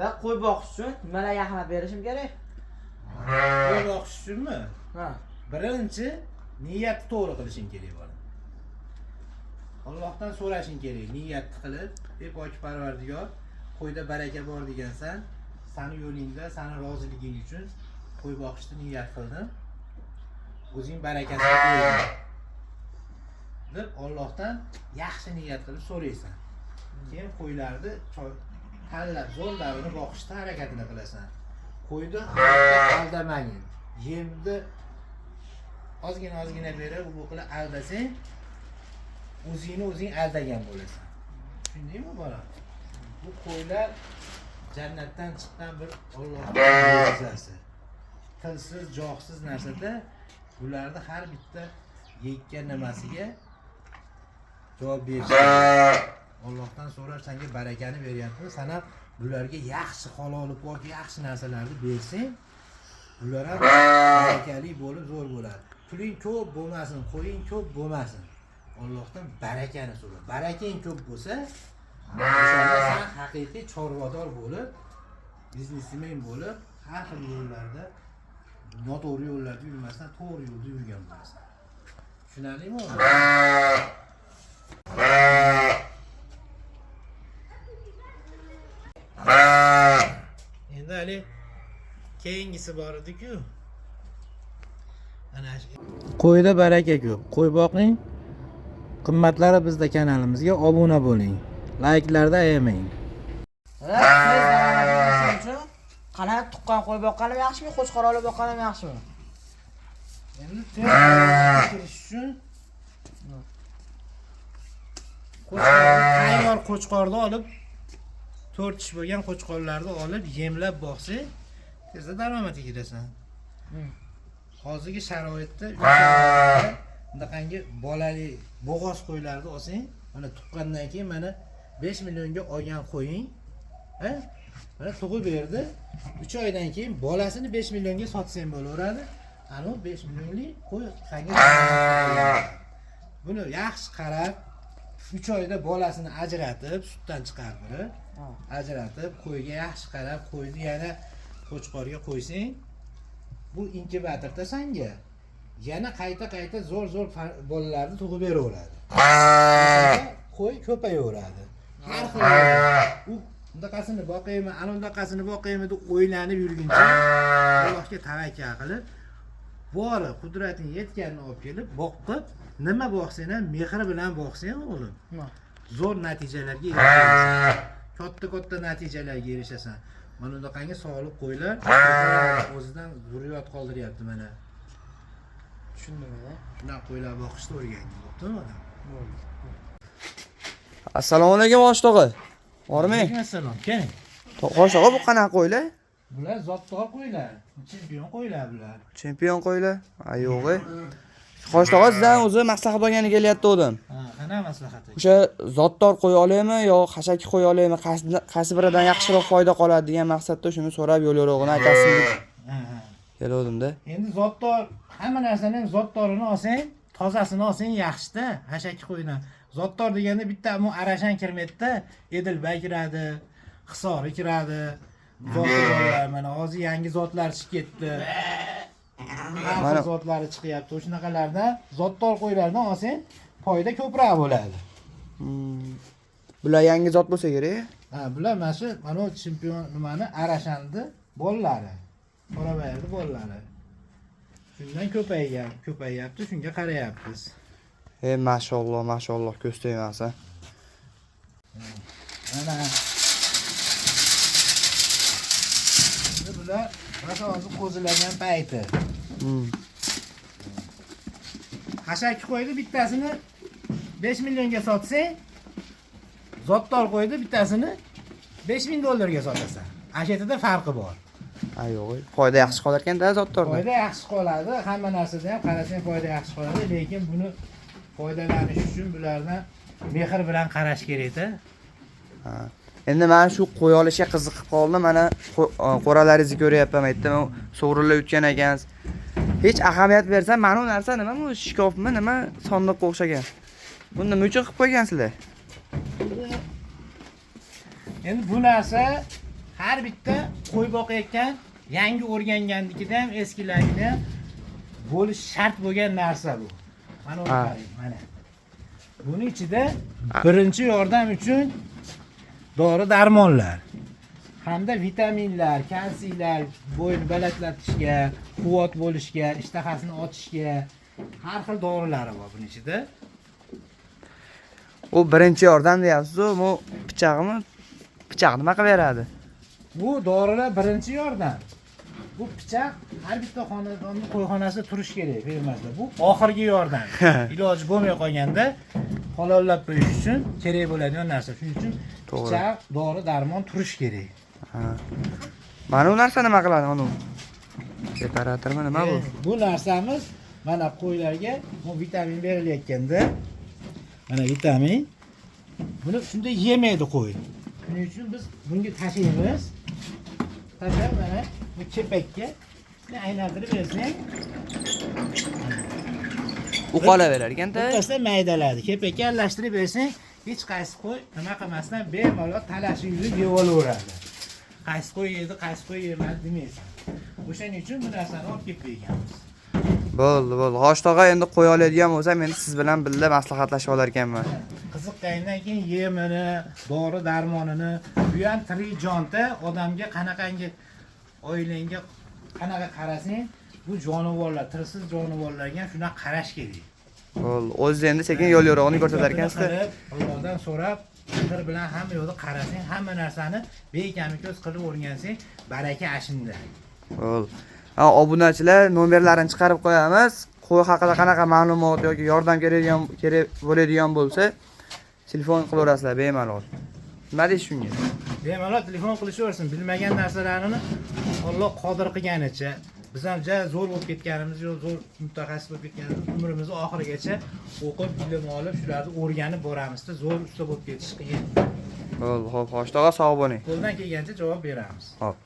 Ota, qo'y boqish uchun nimalarga ahamiyat berishim kerak? Qo'y boqish uchunmi? Ha. Birinchi niyatni to'g'ri qilishing kerak bola. Allohdan so'rashing kerak, niyatni qilib, ey pok Parvardigor, qo'yda baraka bor degansan, sani yo'lingda, sani roziliging uchun qo'y boqishni niyat qildim. O'zing barakasini bergin deb Allohdan yaxshi niyat qilib so'raysan. Keyin qo'ylarni tanlab zo'rlarini boqishda harakatini qilasan. Qo'yni aldamagin. Yemni ozgina ozgina berib, u qilib aldasang, o'zingni o'zing aldagan bo'lasan. Tushundingmi bola? Bu qo'ylar jannatdan chiqqan bir Allohning mo'jizasi. Tilsiz, jog'siz narsada bularni har bitta yekkan nimasiga javob berish. Allohdan so'rab senga barakani beryapti. San ham bularga yaxshi halol pok yaxshi narsalarni bersang, bular ham barakali bo'lib zo'r bo'ladi. Puling ko'p bo'lmasin, qo'ying ko'p bo'lmasin. Allohdan barakani so'ra. Barakang ko'p bo'lsa, o'shanda sen haqiqiy chorvador bo'lib, biznesmen bo'lib, har xil yo'llarda noto'g'ri yo'llarda yurmasdan to'g'ri yo'lda yurgan bo'lasan. Tushunarlimi? Endi hali keyingisi bor edi-ku. Ana shu. Qo'yda baraka ko'p. Qo'y boqing. Qimmatlari bizda kanalimizga obuna bo'ling. Layklarda ayamang. Ha, tez daromadga erishish uchun qanaqa tuqqan qo'y boqqanim yaxshimi, qo'chqor olib boqqanim yaxshimi? Endi tez daromadga kirish uchun tayyor qo'chqorni olib, 4 tish bo'lgan qo'chqorlarni olib yemlab boqsang, tezda daromadga kirasan. Hozirgi sharoitda bunaqangi bolali bo'g'oz qo'ylarni olsang, mana tuqqandan keyin mana 5 millionga olgan qo'ying, ha? Mana tug'ib berdi. 3 oydan keyin bolasini 5 millionga sotsang bo'laveradi. Ana u 5 millionlik qo'y senga. Buni yaxshi qarab 3 oyda bolasini ajratib, sutdan chiqarib, ajratib, qo'yga yaxshi qarab, qo'yni yana qo'chqorga qo'ysang, bu inkubatorda sanga yana qayta-qayta zo'r-zo'r bolalarni tug'ib beraveradi. Qo'y ko'payaveradi. Har xil u undaqasini boqaymi, ana undaqasini boqaymi deb o'ylanib yurguncha Allohga tavakkal qilib, bori qudrating yetganini olib kelib, boqib, nima boqsang ham mehr bilan boqsang o'g'lim, zo'r natijalarga erishasan. Katta-katta natijalarga erishasan. Mana bunaqangi sog'liq qo'ylar o'zidan zurriyot qoldiryapti mana. Tushundim, aka. Shunaqa qo'ylar boqishni o'rgangin, bo'ptimi odam? Assalomu alaykum Osh tog'a. Bormang. Alaykum assalom. Keling. Osh tog'a, bu qanaqa qo'ylar? Bular zotdor qo'ylar, chempion qo'ylar bular. Chempion qo'ylar. A yo'q. Xo'sh tog'a, sizdan o'zi maslahat olgani kelyapti o'dim. Ha, qanaqa maslahat? O'sha zotdor qo'y olaymi yo xashaki qo'y olaymi, qaysi biridan yaxshiroq foyda qoladi degan maqsadda shuni so'rab yo'l yo'rig'ini aytasiz deb Ha, ha. keluvdim-da. Endi zotdor, hamma narsani ham zotdorini olsang, tozasini olsang yaxshi-da, xashaki qo'ydan. Zotdor deganda bitta bu arashan kirmaydida, Edilbay kiradi, Hisori kiradi. Zotdorlar mana hozir yangi zotlar chiqib ketdi. Har xil zotlari chiqyapti. O'shanaqalardan zotdor qo'ylardan olsang foyda ko'proq bo'ladi. Bular yangi zot bo'lsa kerak. Ha, bular mana shu mana bu chempion nimani Arashanni bolalari. Qorabayirni bolalari. Shundan ko'paygan, ko'payyapti, shunga qarayapmiz. Ey mashalloh, mashalloh, ko'z tegmasin. Mana endi bular rosa hozir qo'zilagan payti. Xashaki qo'ydi bittasini 5 millionga sotsang, zotdor qo'ydi bittasini 5000 dollarga sotasan. Ana shu yerda farqi bor. A yo'q, foyda yaxshi qolar ekan-da zotdorda. Foyda yaxshi qoladi, hamma narsada ham qarasang foyda yaxshi qoladi, lekin buni foydalanish uchun bularni mehr bilan qarash kerak-da. Ha. Endi men shu qo'y olishga qiziqib qoldim. Mana qo'ralaringizni ko'ryapman, aytdim, sovrinlar yutgan ekansiz. Hech ahamiyat bersam, mana bu narsa nima bu? Shkafmi, nima sondiqqa o'xshagan? Buni nima uchun qilib qo'ygansizlar? Endi bu narsa Har bitta qo'y boqayotgan yangi o'rgangannikida ham, eskilarnikida ham bo'lishi shart bo'lgan narsa bu. Mana uni Ha. qarang, mana. Buni ichida birinchi yordam uchun dori darmonlar hamda vitaminlar, kalsiylar, bo'yni balandlatishga, quvvat bo'lishga, ishtahasini ochishga har xil dorilari bor buni ichida. U birinchi yordam deyapsiz-u, bu pichog'imi? Pichoq nima qilib beradi? Bu dorilar birinchi yordam. Bu pichoq har bitta xonadonning qo'yxonasida turishi kerak fermasida. Bu oxirgi yordam. Iloji bo'lmay qolganda halollab qo'yish uchun kerak bo'ladigan narsa. Shuning uchun To'g'ri. pichoq, dori, darmon turishi kerak. Ha. Mana u narsa nima qiladi? Anu separatormi nima bu? Bu narsamiz mana qo'ylarga bu vitamin berilayotganda mana vitamin buni shunday yemaydi qo'y. Shuning uchun biz bunga tashlaymiz. Tashlab mana bu kepakka buni aylantirib bersang, U qolaverar ekanda. bittasida maydaladi. Kepakka aralashtirib bersang, hech qaysi qo'y nima qilmasdan bemalol talashib yurib yeb olaveradi. Qaysi qo'y yedi, qaysi qo'y yemadi demaysan. O'shaning uchun bu narsani olib kelib qo'yganmiz. Bo'ldi, bo'ldi. Xo'sh tog'a, endi qo'ya oladigan bo'lsam, endi siz bilan birga maslahatlashib olar ekanman. Qiziqqandan keyin yemini, dori darmonini, bu ham tirik jonta odamga qanaqangi oilangga qanaqa qarasang, bu jonivorlar, tirsiz jonivorlarga ham shunaqa qarash kerak. Bo'ldi. O'zingiz endi sekin yo'l yo'rig'ini ko'rsatar ekansizda. Qilib, Allohdan so'rab, sir bilan hamma yo'lda qarasang, hamma narsani bekami ko'z qilib o'rgansang, baraka ashinda. Bo'ldi. Ha, obunachilar nomerlarini chiqarib qo'yamiz. Qo'y haqida qanaqa ma'lumot yoki yordam kerak bo'ladigan bo'lsa, telefon qilaverasizlar bemalol. Nima deysiz shunga? Bemalol telefon qilishaversin, bilmagan narsalarini Alloh qodir qilganicha. Biz ham ja zo'r bo'lib ketganimiz yo'q, zo'r mutaxassis bo'lib ketganimiz, umrimizni oxirigacha o'qib, ilm olib, shularni o'rganib boramizda, zo'r usta bo'lib ketish qiyin. Bo'ldi, xo'p, xo'sh tog'a, sog' bo'ling. Qo'ldan kelgancha javob beramiz. Xo'p.